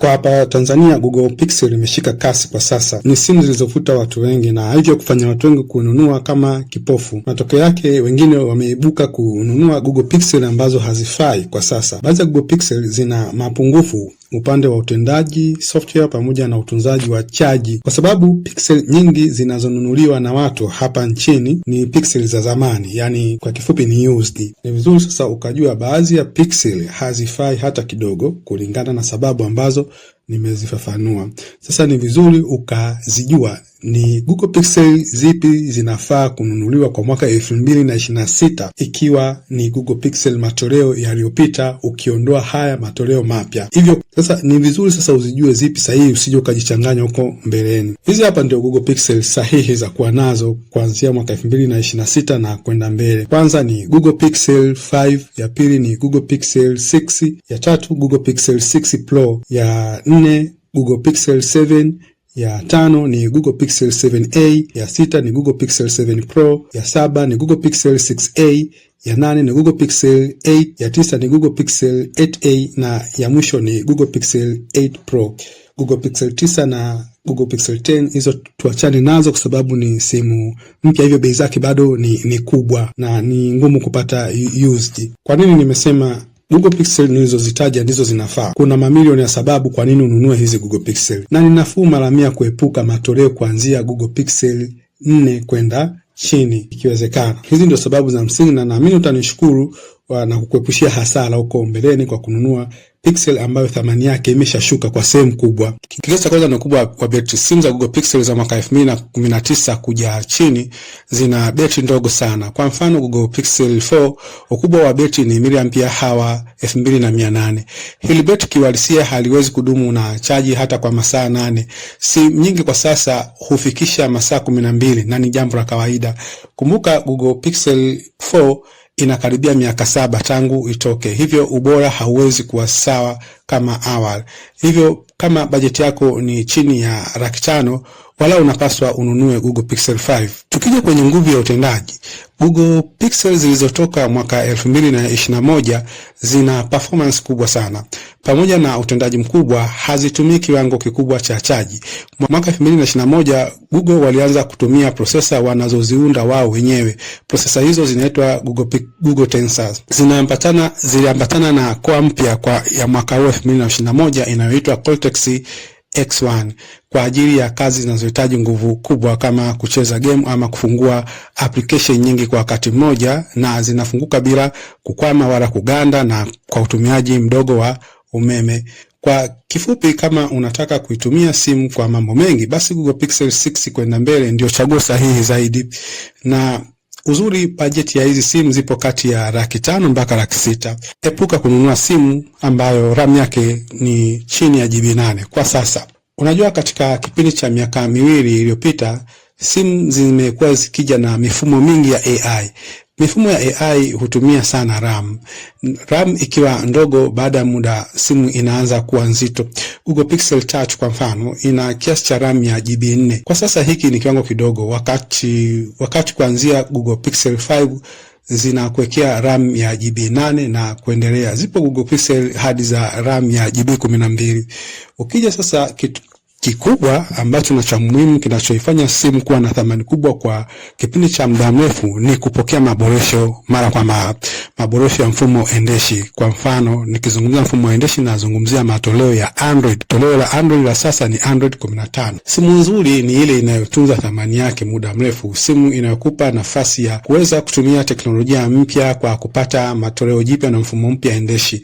Kwa hapa Tanzania, Google Pixel imeshika kasi kwa sasa. Ni simu zilizovuta watu wengi na hivyo kufanya watu wengi kununua kama kipofu. Matokeo yake, wengine wameibuka kununua Google Pixel ambazo hazifai kwa sasa. Baadhi ya Google Pixel zina mapungufu upande wa utendaji software pamoja na utunzaji wa chaji, kwa sababu Pixel nyingi zinazonunuliwa na watu hapa nchini ni Pixel za zamani, yani kwa kifupi ni used. Ni vizuri sasa ukajua baadhi ya Pixel hazifai hata kidogo, kulingana na sababu ambazo nimezifafanua. Sasa ni vizuri ukazijua ni Google Pixel zipi zinafaa kununuliwa kwa mwaka 2026, ikiwa ni Google Pixel matoleo yaliyopita, ukiondoa haya matoleo mapya. Hivyo sasa ni vizuri sasa uzijue zipi sahihi, usije ukajichanganya huko mbeleni. Hizi hapa ndio Google Pixel sahihi za kuwa nazo kuanzia mwaka 2026 na kwenda mbele. Kwanza ni Google Pixel 5, ya pili ni Google Pixel 6, ya tatu Google Pixel 6 Pro, ya nne Google Pixel 7, ya tano ni Google Pixel 7a, ya sita ni Google Pixel 7 Pro, ya saba ni Google Pixel 6a, ya nane ni Google Pixel 8, ya tisa ni Google Pixel 8a na ya mwisho ni Google Pixel 8 Pro. Google Pixel 9 na Google Pixel 10 hizo tuachane nazo kwa sababu ni simu mpya, hivyo bei zake bado ni kubwa na ni ngumu kupata used. Kwa nini nimesema Google Pixel nilizozitaja ndizo zinafaa? Kuna mamilioni ya sababu kwa nini ununue hizi Google Pixel, na ni nafuu mara mia kuepuka matoleo kuanzia Google Pixel 4 kwenda chini ikiwezekana. Hizi ndio sababu za msingi, na naamini utanishukuru na kukuepushia hasara huko mbeleni kwa kununua Pixel ambayo thamani yake imeshashuka kwa sehemu kubwa. Kigezo cha kwanza ni ukubwa wa betri. Simu za Google Pixel za mwaka 2019 kuja chini zina betri ndogo sana. Kwa mfano, Google Pixel 4 ukubwa wa betri ni miliampia hawa 2800. Hili betri kiuhalisia haliwezi kudumu na chaji hata kwa masaa 8. Simu nyingi kwa sasa hufikisha masaa 12 na ni jambo la kawaida. Kumbuka Google Pixel 4 inakaribia miaka 7 tangu itoke, hivyo ubora hauwezi kuwa sawa kama awali. Hivyo kama bajeti yako ni chini ya 500,000, wala unapaswa ununue Google Pixel 5. Tukija kwenye nguvu ya utendaji, Google Pixel zilizotoka mwaka 2021 zina performance kubwa sana. Pamoja na utendaji mkubwa, hazitumii kiwango kikubwa cha chaji. Mwaka 2021 Google walianza kutumia processor wanazoziunda wao wenyewe. Processor hizo zinaitwa Google Tensor. Ziliambatana na core mpya kwa ya mwaka huu 2021 inayoitwa Cortex X1 kwa ajili ya kazi zinazohitaji nguvu kubwa kama kucheza game ama kufungua application nyingi kwa wakati mmoja, na zinafunguka bila kukwama wala kuganda na kwa utumiaji mdogo wa umeme. Kwa kifupi, kama unataka kuitumia simu kwa mambo mengi, basi Google Pixel 6 kwenda mbele ndio chaguo sahihi zaidi. Na uzuri, bajeti ya hizi simu zipo kati ya 500,000 mpaka 600,000. Epuka kununua simu ambayo RAM yake ni chini ya GB 8 kwa sasa. Unajua, katika kipindi cha miaka 2 iliyopita simu zimekuwa zikija na mifumo mingi ya AI. Mifumo ya AI hutumia sana RAM. RAM ikiwa ndogo, baada ya muda simu inaanza kuwa nzito. Google Pixel 3 kwa mfano ina kiasi cha RAM ya GB 4. Kwa sasa hiki ni kiwango kidogo, wakati kuanzia Google Pixel 5 zinakuwekea RAM ya GB 8 na kuendelea. Zipo Google Pixel hadi za RAM ya GB 12. Ukija sasa kitu kikubwa ambacho na cha muhimu kinachoifanya simu kuwa na thamani kubwa kwa kipindi cha muda mrefu ni kupokea maboresho mara kwa mara, maboresho ya mfumo endeshi. Kwa mfano, nikizungumzia mfumo endeshi nazungumzia matoleo ya Android. Toleo la Android la sasa ni Android 15. Simu nzuri ni ile inayotunza thamani yake muda mrefu, simu inayokupa nafasi ya kuweza kutumia teknolojia mpya kwa kupata matoleo jipya na mfumo mpya endeshi.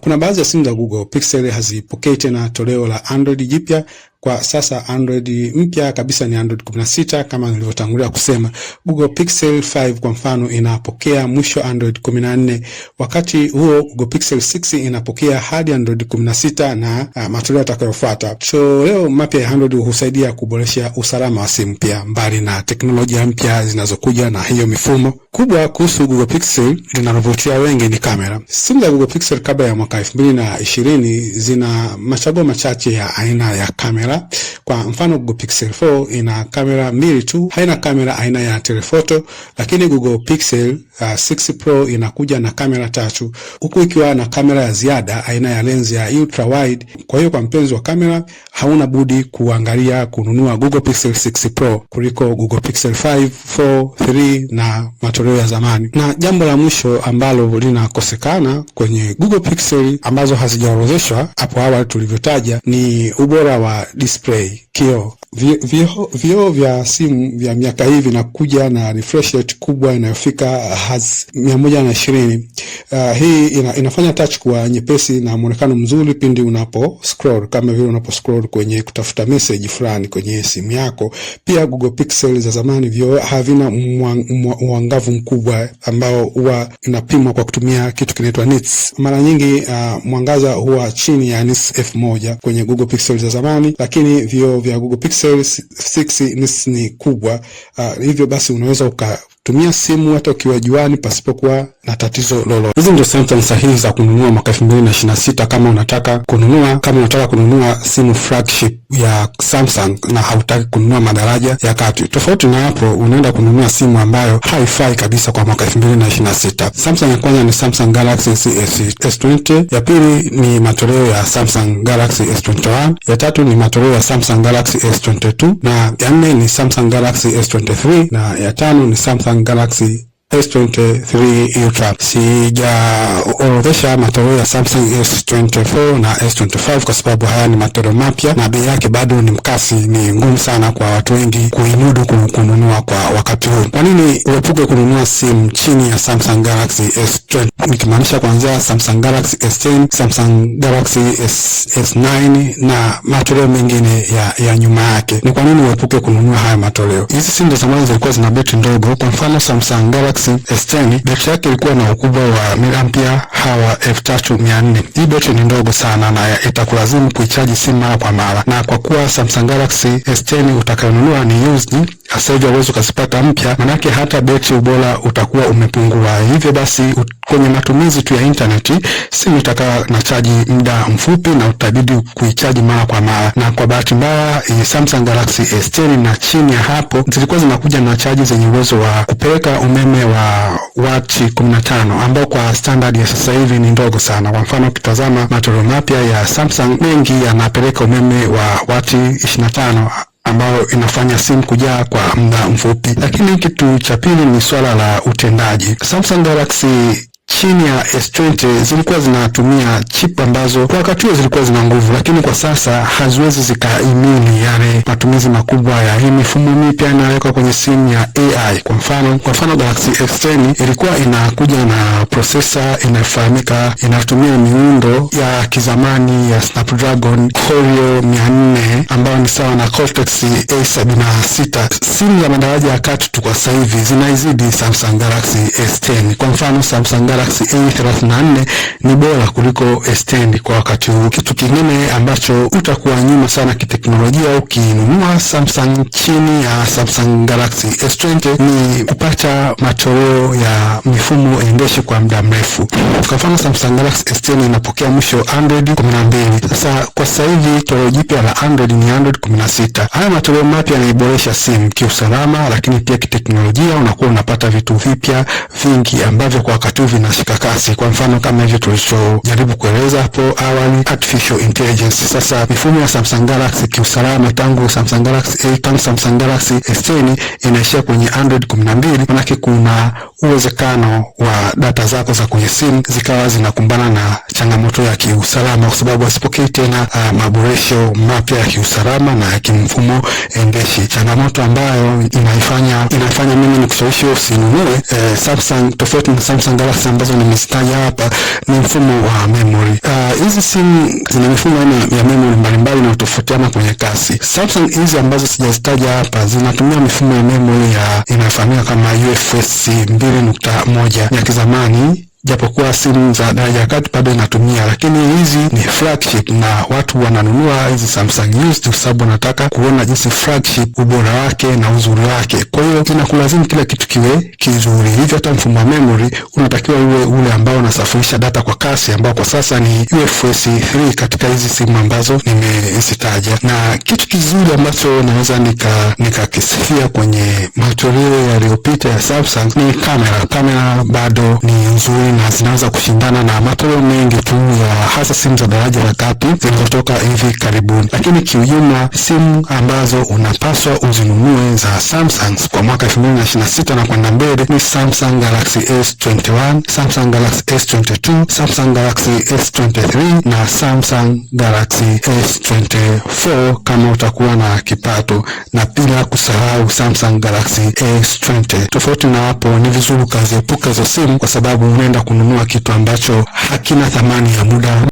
Kuna baadhi ya simu za Google Pixel hazipokei tena toleo la Android jipya. Kwa sasa Android mpya kabisa ni Android 16 kama nilivyotangulia kusema. Google Pixel 5 kwa mfano inapokea mwisho Android 14. Wakati huo Google Pixel 6 inapokea hadi Android 16 na matoleo yatakayofuata. Toleo mapya ya Android husaidia kuboresha usalama wa simu pia, mbali na teknolojia mpya zinazokuja na hiyo mifumo. Kubwa kuhusu Google Pixel linalovutia wengi ni kamera. Simu za Google Pixel kabla ya mwaka 2020 zina machaguo machache ya aina ya kamera. Kwa mfano, Google Pixel 4 ina kamera mbili tu, haina kamera aina ya telephoto, lakini Google Pixel 6 Pro inakuja na kamera tatu, huku ikiwa na kamera ya ziada aina ya lens ya ultra wide. Kwa hiyo kwa mpenzi wa kamera hauna budi kuangalia kununua Google Pixel 6 Pro kuliko Google Pixel 5, 4, 3 na matoleo ya zamani. Na jambo la mwisho ambalo linakosekana kwenye Google Pixel ambazo hazijaorodheshwa hapo awali tulivyotaja ni ubora wa display, kioo. Vioo vya simu vya miaka hii vinakuja na refresh rate kubwa inayofika hertz 120. Hii inafanya touch kuwa nyepesi na muonekano mzuri pindi unapo scroll, kama vile unapo scroll kwenye kutafuta message fulani kwenye simu yako. Pia Google Pixel za zamani vioo havina mwangavu mkubwa ambao huwa inapimwa kwa kutumia kitu kinaitwa nits. Mara nyingi mwangaza huwa chini ya nits 1000 kwenye Google Pixel za zamani, lakini vioo vya Google Pixel 6 nits ni kubwa. Hivyo basi unaweza ukatumia simu hata ukiwa juani pasipokuwa na tatizo lolote. Hizi ndio Samsung sahihi za kununua mwaka 2026 kama unataka kununua simu flagship ya Samsung na hautaki kununua madaraja ya kati. Tofauti na hapo, unaenda kununua simu ambayo haifai kabisa kwa mwaka 2026. Samsung ya kwanza ni Samsung Galaxy S20, ya pili ni matoleo ya Samsung Galaxy S21, ya tatu ni matoleo ya Samsung Galaxy S22 na ya nne ni Samsung Galaxy S23 na ya tano ni Samsung Galaxy S23 Ultra. Sijaorodhesha matoleo ya Samsung S24 na S25 kwa sababu haya ni matoleo mapya na bei yake bado ni mkasi, ni ngumu sana kwa watu wengi kuimudu kununua kwa wakati huu. Kwa nini uepuke kununua simu chini ya Samsung Galaxy S20? Nikimaanisha kuanzia Samsung Galaxy S10, Samsung Galaxy S9 na matoleo mengine ya nyuma yake. Ni kwa nini uepuke kununua haya matoleo? Hizi simu za zamani zilikuwa zina betri ndogo. Kwa mfano, Samsung Galaxy S10 betri yake ilikuwa na ukubwa wa miliampere hour 3400. Hii betri ni ndogo sana na itakulazimu kuichaji simu mara kwa mara, na kwa kuwa Samsung Galaxy S10 utakayonunua ni used, sasa hivi hauwezi ukazipata mpya, manake hata betri ubora utakuwa umepungua. Hivyo basi kwenye matumizi tu ya intaneti simu itakaa na chaji muda mfupi na utabidi kuichaji mara kwa mara, na kwa bahati mbaya Samsung Galaxy S10 na chini ya hapo zilikuwa zinakuja na chaji zenye uwezo wa kupeleka umeme wa wati 15 ambao kwa standard ya sasa hivi ni ndogo sana. Kwa mfano, ukitazama matoleo mapya ya Samsung mengi yanapeleka umeme wa wati 25 ambayo inafanya simu kujaa kwa muda mfupi. Lakini kitu cha pili ni swala la utendaji. Samsung Galaxy chini ya S20 zilikuwa zinatumia chip ambazo kwa wakati huo zilikuwa zina nguvu, lakini kwa sasa haziwezi zikahimili yale matumizi makubwa ya hii mifumo mipya inayowekwa kwenye simu ya AI. Kwa mfano, Galaxy S10 ilikuwa inakuja na processor inayofahamika inatumia miundo ya kizamani ya Snapdragon Oreo 400 ambayo ni sawa na Cortex A76. Simu za madaraja ya kati tu kwa sasa hivi zinaizidi Samsung Galaxy S10. Kwa mfano, Samsung Galaxy A34 ni bora kuliko S10 kwa wakati huu. Kitu kingine ambacho utakuwa nyuma sana kiteknolojia ukinunua Samsung chini ya Samsung Galaxy S20 ni kupata matoleo ya mifumo endeshi kwa muda mrefu. Kwa mfano, Samsung Galaxy S10 inapokea mwisho Android 12. Sasa kwa sasa hivi toleo jipya la Android ni Android 16. Haya matoleo mapya yanaiboresha simu kiusalama, lakini pia kiteknolojia unakuwa unapata vitu vipya vingi ambavyo kwa wakati huu vinashika kasi. Kwa mfano, kama hivyo tulichojaribu kueleza hapo awali, artificial intelligence. Sasa mifumo ya Samsung Galaxy kiusalama, tangu Samsung Galaxy A, tangu Samsung Galaxy S10 inaishia kwenye Android 12, manake kuna uwezekano wa data zako za kwenye simu zikawa zinakumbana na changamoto ya kiusalama, kwa sababu asipokei tena maboresho mapya ya kiusalama na ya kimfumo endeshi, changamoto ambayo inafanya mimi nikushawishi usinunue Samsung. Tofauti na Samsung Galaxy ambazo nimezitaja hapa, ni mfumo wa memory. Hizi simu zina mifumo aina ya memory mbalimbali na kutofautiana kwenye kasi. Samsung hizi ambazo sijazitaja hapa zinatumia mifumo ya memory ya inayofahamika kama UFS 2.1 ya kizamani. Japokuwa simu za daraja ya kati bado inatumia, lakini hizi ni flagship na watu wananunua hizi Samsung used kwa sababu wanataka kuona jinsi flagship ubora wake na uzuri wake. Kwa hiyo inakulazimu kila kitu kiwe kizuri, hivyo hata mfumo wa memory unatakiwa uwe ule ambao unasafirisha data kwa kasi, ambao kwa sasa ni UFS 3 katika hizi simu ambazo nimezitaja. Na kitu kizuri ambacho naweza nikakisifia kwenye matoleo yaliyopita ya Samsung ni kamera. Kamera bado ni nzuri na zinaweza kushindana na matoleo mengi tu ya hasa simu za daraja la kati zilizotoka hivi karibuni. Lakini kiujumla, simu ambazo unapaswa uzinunue za Samsung kwa mwaka 2026 na kwenda mbele ni Samsung Galaxy S21, Samsung Galaxy S22, Samsung Galaxy S23 na Samsung Galaxy S24 kama utakuwa na kipato, na bila kusahau Samsung Galaxy S20. Tofauti na hapo, ni vizuri ukaziepuka hizo simu kwa sababu unaenda kununua kitu ambacho hakina thamani ya muda.